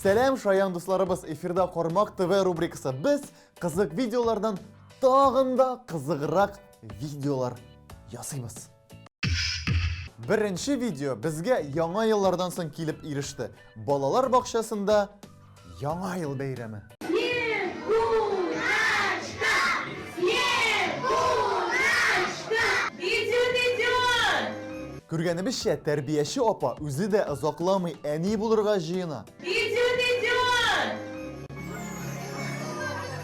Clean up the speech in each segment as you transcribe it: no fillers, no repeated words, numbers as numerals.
Сәлам, шаян дусларыбыз! Эфирда Кармак ТВ рубрикасы. Без кызык видеолардан тагын да кызыграк видеолар ясыйбыз. Беренче видео безгә яңа еллардан соң килеп иреште. Балалар бакчасында Яңа ел бәйрәме. Снегурочка! Снегурочка! Идет, идет! Күргәнебезчә, тәрбияче апа үзе дә озакламый әни булырга җыена. Идет, идет!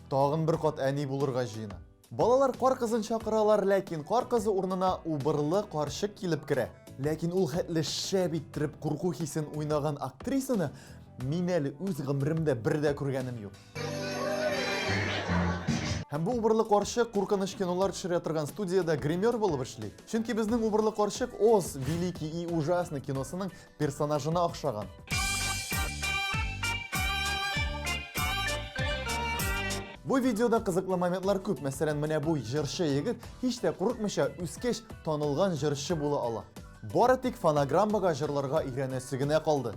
Тагын бер кат әни булырга җыена. Балалар кар кызын чакыралар, ләкин кар кызы урынына убырлы карчык килеп керә. Ләкин ул хәтле шәп иттереп курку хисен уйнаган актрисаны мин әле үз гомеремдә бер дә күргәнем юк. Һәм бу убырлы карчык куркыныч кинолар төшерә торган студиядә гример булып эшли. Чөнки безнең убырлы карчык Оз, Великий и ужасный киносының персонажына охшаган. Бу видеода кызыклы моментлар күп. Мәсәлән, менә бу җырчы егет һич тә курыкмыйча үскәч танылган җырчы була ала. Бары тик фонограммага җырларга өйрәнәсе генә калды.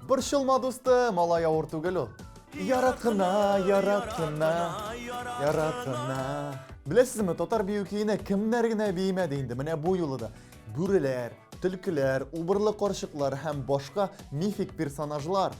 Борчылма, дустым, алай авыр түгел ул. Ярат кына, ярат кына, ярат кына. Беләсезме, татар бию көенә кемнәр генә биемәде инде менә бу юлы да. Бүреләр, төлкеләр, убырлы карчыклар һәм башка мифик персонажлар.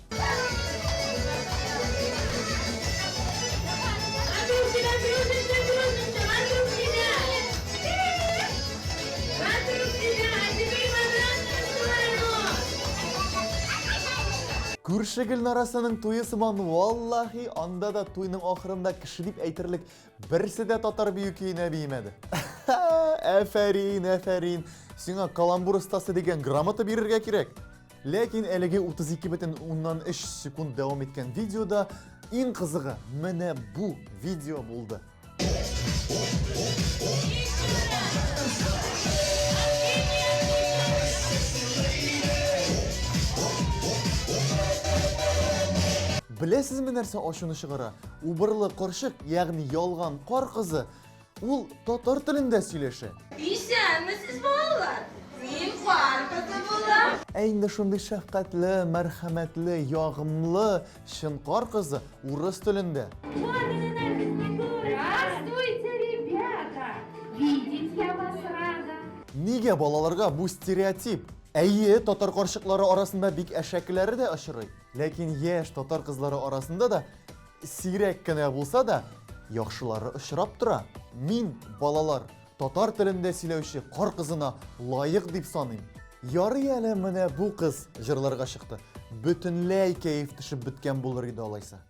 Күрше Гөлнарасының туе сыман, валлаһи, анда да туйның ахырында кеше дип әйтерлек берсе дә татар бию көенә биемәде. Әфәрин, әфәрин. Сиңа каламбур остасы дигән грамота бирергә кирәк. Ләкин әлеге 32,3 секунд дәвам иткән видеода иң кызыгы менә бу видео булды. Беләсезме нәрсә ачуны чыгара? Убырлы карчык, ягъни ялган кар кызы, ул татар телендә сөйләшә. Исәнмесез, балалар! Мин кар кызы булам. Ә инде шундый шәфкатьле, мәрхәмәтле, ягымлы Чын кар кызы урыс телендә. Здравствуйте, ребята! Видеть я вас рада. Нигә балаларга бу стереотип? Әйе, татар карчыклары арасында бик әшәкеләре дә очрый. Ләкин яшь татар кызлары арасында да сирәк кенә булса да, яхшылары очрап тора. Мин, балалар, татар телендә сөйләүче кар кызына лаек дип саныйм. Ярый әле менә бу кыз җырларга чыкты. Бөтенләй кәеф төшеп беткән булыр иде алайса.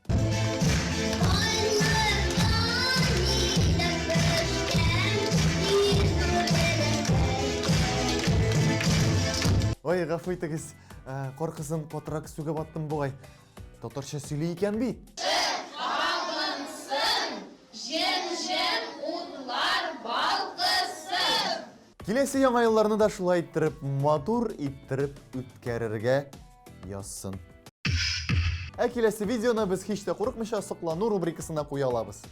Ой, гафу итегез, э, кар кызын катырак сүгеп аттым бугай. Татарча сөйли икән бит. Кабынсын, җем-җем утлар балкысын! Киләсе яңа елларны да шулай иттереп, матур иттереп үткәрергә язсын. Ә киләсе видеоны без һич тә курыкмыйча соклану рубрикасына куя алабыз.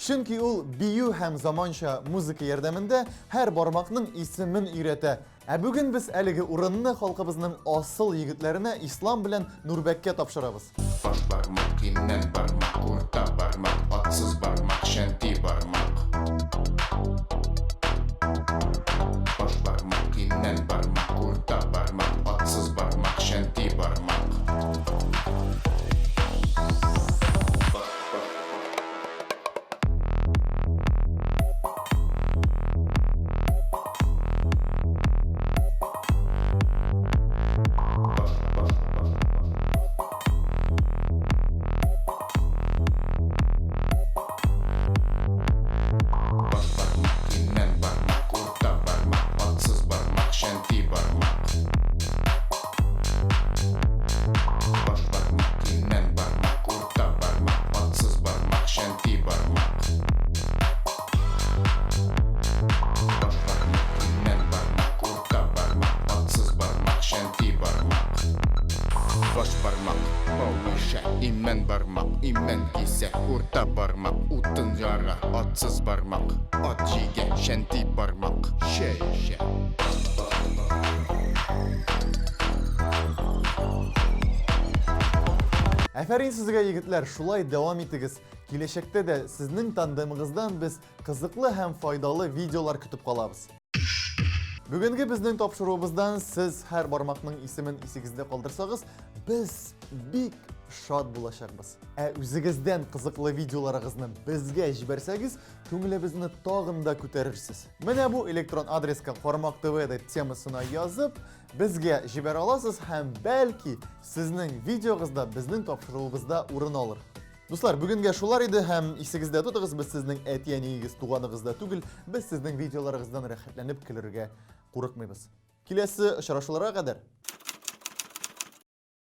Чөнки ул бию һәм заманча музыка ярдәмендә һәр бармакның исемен өйрәтә. Ә бүген без әлеге урынны халкыбызның асыл егетләренә Ислам белән Нурбәккә тапшырабыз. Баш бармак, имнән бармак, урта бармак, атсыз бармак, чәнти бармак. Баш бармак, имнән бармак, урта бармак, атсыз бармак, чәнти бармак. Баш, баш, баш. Имән бармак, имән кисә, урта бармак, утын яра, атсыз бармак, ат җигә, чәнти бармак, чәй эчә. Әфәрин сезгә, егетләр, шулай дәвам итегез. Киләчәктә дә сезнең тандемыгыздан без кызыклы һәм файдалы видеолар көтеп калабыз. Бүгенге безнең тапшыруыбыздан сез һәр бармакның исемен исегездә калдырсагыз, без бик шат булачакбыз. Ә үзегездән кызыклы видеоларыгызны безгә җибәрсәгез, күңелебезне тагын да күтәрерсез. Менә бу электрон адреска Кармак ТВ дип темасына язып, безгә җибәрә аласыз һәм бәлки сезнең видеогыз да безнең тапшыруыбызда урын алыр. Дуслар, бүгенгә шулар иде һәм исегездә тотыгыз, без сезнең әти-әниегез, туганыгыз да түгел, без сезнең видеоларыгыздан рәхәтләнеп көлергә курыкмыйбыз. Киләсе очрашуларга кадәр!